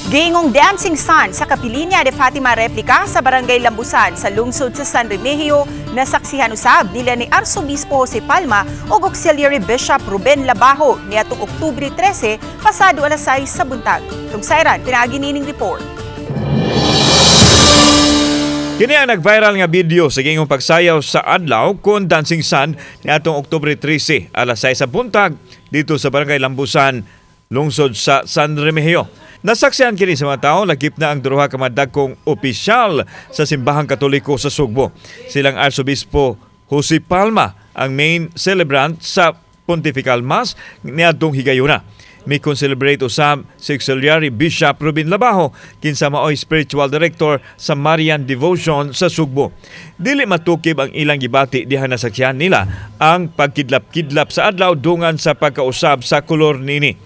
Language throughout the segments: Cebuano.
Giingong Dancing Sun sa Kapilinya de Fatima replica sa Barangay Lambusan sa lungsod sa San Remigio, nasaksihan usab nila ni Arsobispo Jose Palma ug Auxiliary Bishop Ruben Labajo niadtong Oktubre 13 pasado alas 6 sa buntag. Tungsayran pinaagi nining report. Kini ang nag-viral nga video sa giingong pagsayaw sa adlaw kon Dancing Sun niadtong Oktubre 13 alas 6 sa buntag dito sa Barangay Lambusan, lungsod sa San Remigio. Nasaksihan kini sa mga tao lakip na ang duha ka madagkong opisyal sa Simbahang Katoliko sa Sugbo. Silang Arsobispo Jose Palma ang main celebrant sa Pontifical Mass niadtong higayuna. Mi-concelebrate usab si Auxiliary Bishop Ruben Labajo, kinsa maoy spiritual director sa Marian Devotion sa Sugbo. Dili matukib ang ilang gibati diha nasaksihan nila ang pagkidlap-kidlap sa adlaw dungan sa pagkausab sa kolor nini.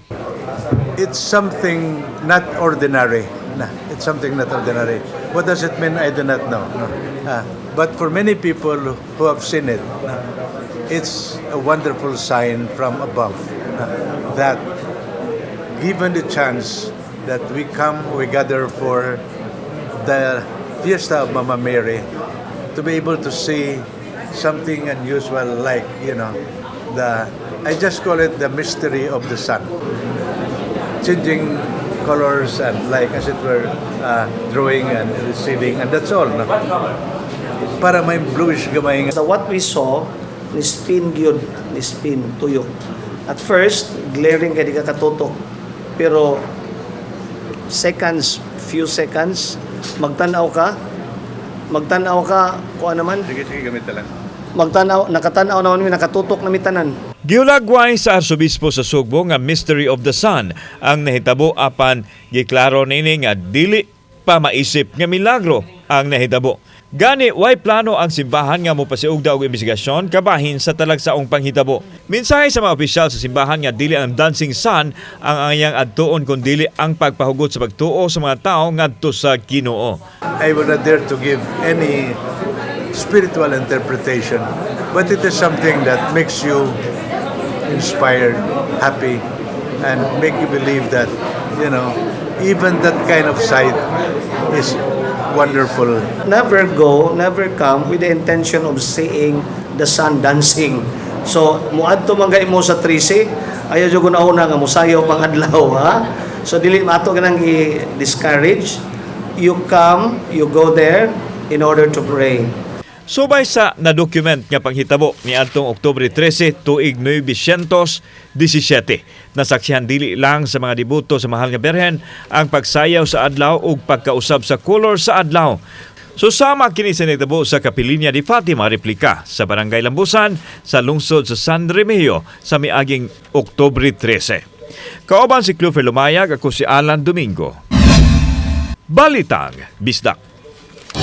It's something not ordinary. Nah, it's something not ordinary. What does it mean? I do not know. No. But for many people who have seen it, nah, it's a wonderful sign from above, nah, that given the chance that we come, we gather for the fiesta of Mama Mary, to be able to see something unusual like, the, I just call it the mystery of the sun, changing colors and like as it were drawing and receiving, and that's all, no? Para may bluish gamay nga. So what we saw, ni spin gyud, ni spin tuyok. At first, glaring kay di ka katutok. Pero seconds, few seconds, magtan-aw ka, kuha naman, Sige, sige, gamit na lang. Magtan-aw, nakatan-aw naman mi, nakatutok na mi tanan. Giulagway sa Arsobispo sa Sugbo nga Mystery of the Sun ang nahitabo, apan giklaro nini nga dili pa maisip nga milagro ang nahitabo. Gani way plano ang simbahan nga mopasiugda og imbestigasyon kabahin sa talagsaong panghitabo. Mensahe sa mga opisyal sa simbahan nga dili ang Dancing Sun ang angayang adtuon kun dili ang pagpahugot sa pagtuo sa mga tao ngadto sa Ginoo. I will not dare to give any spiritual interpretation, but it is something that makes you inspired, happy, and make you believe that even that kind of sight is wonderful. Never go, never come with the intention of seeing the sun dancing. So, muadto man gani mo sa 13, ayaw jud na una nga musayaw pang adlaw, ha? So, dili mato kanang i-discourage. You come, you go there in order to pray. Subay sa na-document nga panghitabo niadtong Oktubre 13 tuig 917, nasaksihan dili lang sa mga deboto sa Mahal nga Birhen ang pagsayaw sa adlaw ug pagkausab sa color sa adlaw. Susama kini sa nahitabo sa Kapilinya de Fatima replika sa Barangay Lambusan sa lungsod sa San Remigio sa miaging Oktubre 13. Kauban si Clover Lumayag, ako si Alan Domingo. Balitang Bisdak.